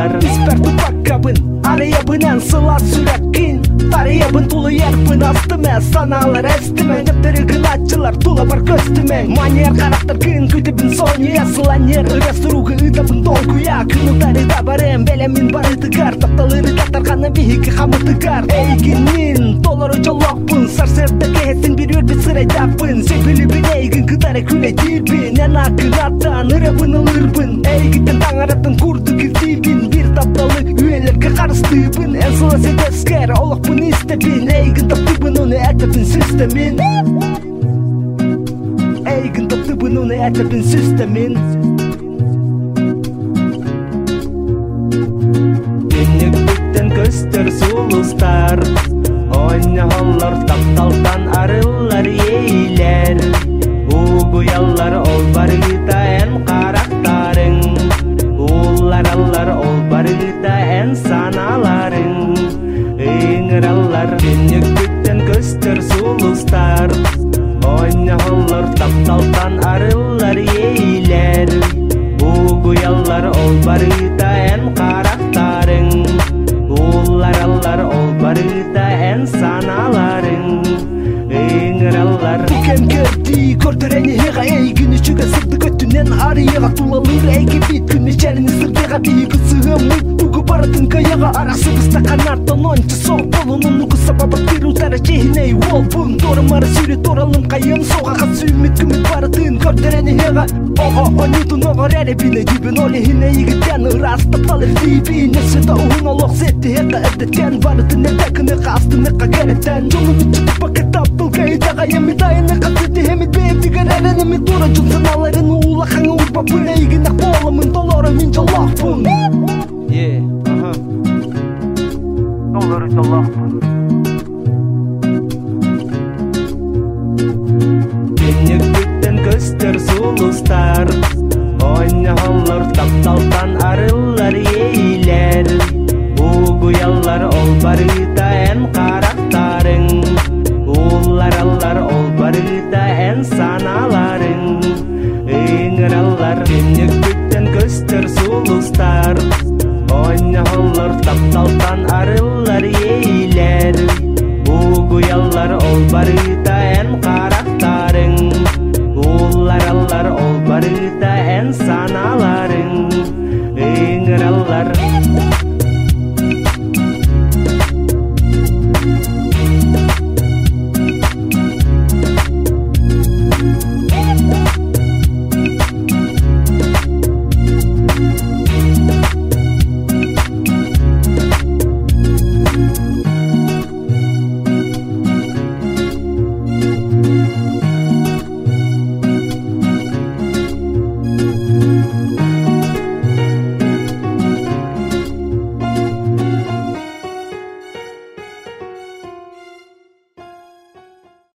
Ыҥыраллар. Испэр туппаккабын, арыйабын эн сылаас сүрэххин. Тарыйабын тулуйарбын астымэ, санаалар эстимэ. Төптөрү гынааччылар тулабар көстүмэ. Маньяр харахтаргын күтүбүн сонья сыланьер. Ыра суругу ыытабын долгуйа. Күн утарыта барым, бэлэмин барытыгар. Тапталыры татархана биһиги хамытыгар. Эйгинин толору дьоллоохпун. Сарсыарда кэһэтин бір өрбүт сырайдаахпын. Сөбүлүбүн эйгин кытары күлэтиирбин. Эн аккынаттан ырабын ылырбын. Эйгиттэн таҥаратын курдук ирдиибин. Бир тапталы үйэлэргэ харыстыыбын. Эн сылаас эдэскэр олохпун истэбин. Эйгин таптыыбын уну этэбин сүстэмин. Эйгин таптыыбын уну этэбин сүстэмин. Түннүкпүттэн көстөр сулустар, Оонньоһоллор тапталтан арыллар иэйилэр. Угуйаллар ол барыта эн харахтарыҥ, Ууллараллар ол барыта эн санааларыҥ. Ыҥыраллар түннүкпүттэн көстөр сулустар, Оонньоһоллор тапталтан арыллар иэйилэр. Угуйаллар ол барыта эн харахтарыҥ, Ууллараллар ол барыта эн санааларыҥ. Ыҥыраллар. Бу кэм кэрдии көрдөрөн иһиэҕэ эйигин үчүгэй сырдык өттүнэн арыйыаҕа тулалыыр эйгэбит күн мичээрини сырдыаҕа биһиги сыһыаммыт тугу барытын кыайыаҕа арахсыбыста канааттан ончу суох буолун оннугу сабабаттыыр утары чиэһинэй уолбун туора-мары сүүрү туоралым хайыам суоҕа хас үүммүт күммүт барытын көрдөрөн иһиэҕэ оҕо онньутун оҕор эрэ билэдиибин ол иһин эйигиттэн ыраас таптал ирдиибин өссө да уһун олох сиэттиһиэххэ эрдэттэн барытын эрдэ гыныахха астыныахха кэрэттэн дьолун иччитиппакка тапталга итэҕэйэммит айыныхха ситиһэммит бэйэбитигэр эрэнэммит туора дьон санааларын улахаҥа уурбаппын эйигин ах буоламмын толору мин дьоллоохпун. Yeah, aha. Толору дьоллоохпун. Түннүкпүттэн көстөр сулустар, Оонньоһоллор тапталтан арыллар иэйилэр. Угуйаллар ол барыта эн харахтарыҥ, Ууллараллар ол барыта эн санааларыҥ. Ыҥыраллар түннүкпүттэн көстөр сулустар, Оонньоһоллор тапталтан арыллар иэйилэр. Угуйаллар ол барыта.